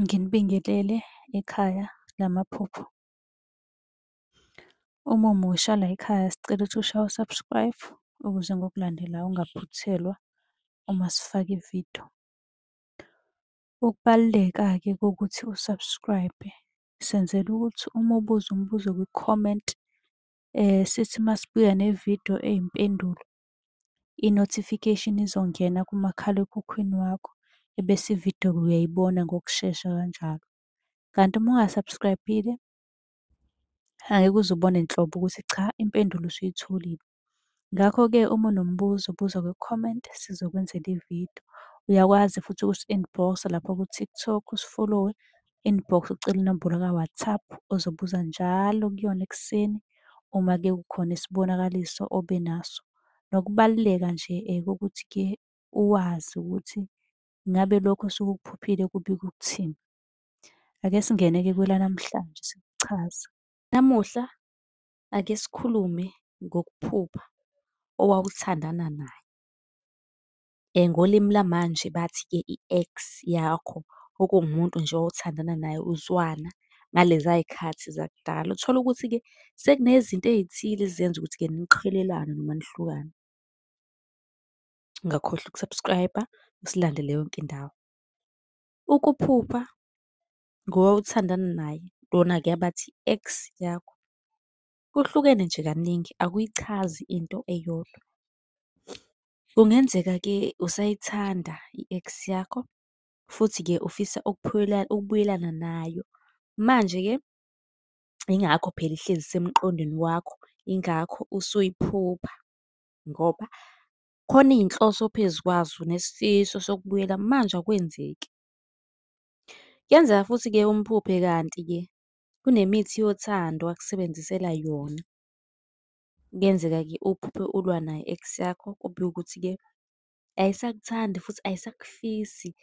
Nginibingelele ekhaya lamaphupho. Uma umusha layikhaya sicela ukuthi ushaye u-subscribe ukuze ngokulandelayo ungaphuthelwa uma sifaka ividiyo. Ukubaluleka-ke kokuthi u-subscribe-e, senzela ukuthi uma ubuza umbuzo kwi-comment, sithi uma sibuya nevidiyo eyimpendulo, i-notification izongena kumakhalekhukhwini wakho, ebese ividiyo-ke uyayibona ngokushesha kanjalo. Kanti uma unga-subscribe-ile, angeke uze ubone nhlobo ukuthi cha impendulo usuyitholile. Ngakho-ke uma unombuzo buza kwi-comment sizokwenzela ividiyo. Uyakwazi futhi ukusi-inbox-a lapha ku-TikTok usifolowe, inbox ucele inombolo ka-WhatsApp ozobuza njalo kuyona ekuseni uma-ke kukhona isibonakaliso obe naso. Nokubaluleka nje kokuthi-ke uwazi ukuthi ngabe lokhu osuke ukuphuphile kubika ukuthini. Ake singene-ke kwelanamhlanje sikuchaze. Namuhla ake sikhulume ngokuphupha owawuthandana naye. Ngolimi lamanje bathi-ke i-ex yakho, okuwumuntu nje owawuthandana naye uzwana ngaleza y'khathi zakudala. Uthole ukuthi-ke sekunezinto ey'thile ezenza ukuthi-ke niqhelelane noma nihlukane. Ungakhohlwa uku-subscribe-a, usilandele yonke indawo. Ukuphupha ngowawuthandana naye, lona-ke abathi i-ex yakho, kuhlukene nje kaningi akuyichazi into eyodwa. Kungenzeka-ke usayithanda i-ex yakho futhi-ke ufisa ukubuyelana nayo. Manje-ke yingakho phela ihlezi isemqondweni wakho, yingakho usuyiphupha ngoba khona iy'nhloso ophezu kwazo nesifiso sokubuyela manje akwenzeki. Kuyenzeka futhi-ke umphuphe kanti-ke kunemithi yothando akusebenzisela yona. Kuyenzeka-ke uphuphe ulwa nayo i-ex yakho kube ukuthi-ke ayisakuthandi futhi ayisakufisi,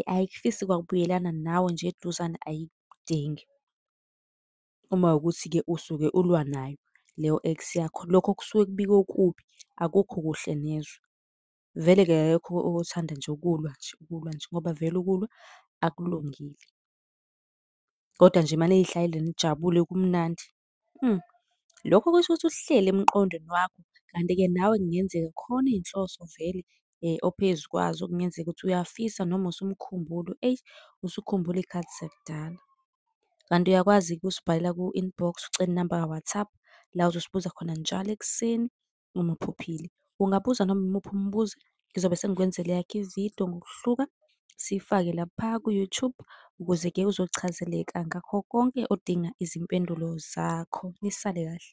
ayikufisi kwakubuyelana nawe nje eduzane ayikudingi. Uma kuwukuthi-ke usuke ulwa nayo leyo ex yakho, lokho kusuke kubika okubi, akukho kuhle nezwe. Vele-ke akekho othanda nje ukulwa nje, ukulwa nje ngoba vele ukulwa akulungile. Kodwa nje uma niy'hlalele nijabule kumnandi, lokho kusho ukuthi uhleli emqondweni wakho. Kanti-ke nawe kungenzeka khona iy'nhloso vele ophezu kwazo okungenzeka ukuthi uyafisa noma usumkhumbula, eyi usukhumbula iy'khathi zakudala. Kanti uyakwazi-ke ukusibhalela ku-inbox ucele inamba ka-WhatsApp, la uzosibuza khona njalo ekuseni uma uphuphile. Ungabuza noma imuphi umbuzo, ngizobe sengikwenzela eyakho ividiyo ngokuhluka, siyifake lapha ku-YouTube ukuze-ke uzochazeleka ngakho konke odinga izimpendulo zakho. Nisale kahle.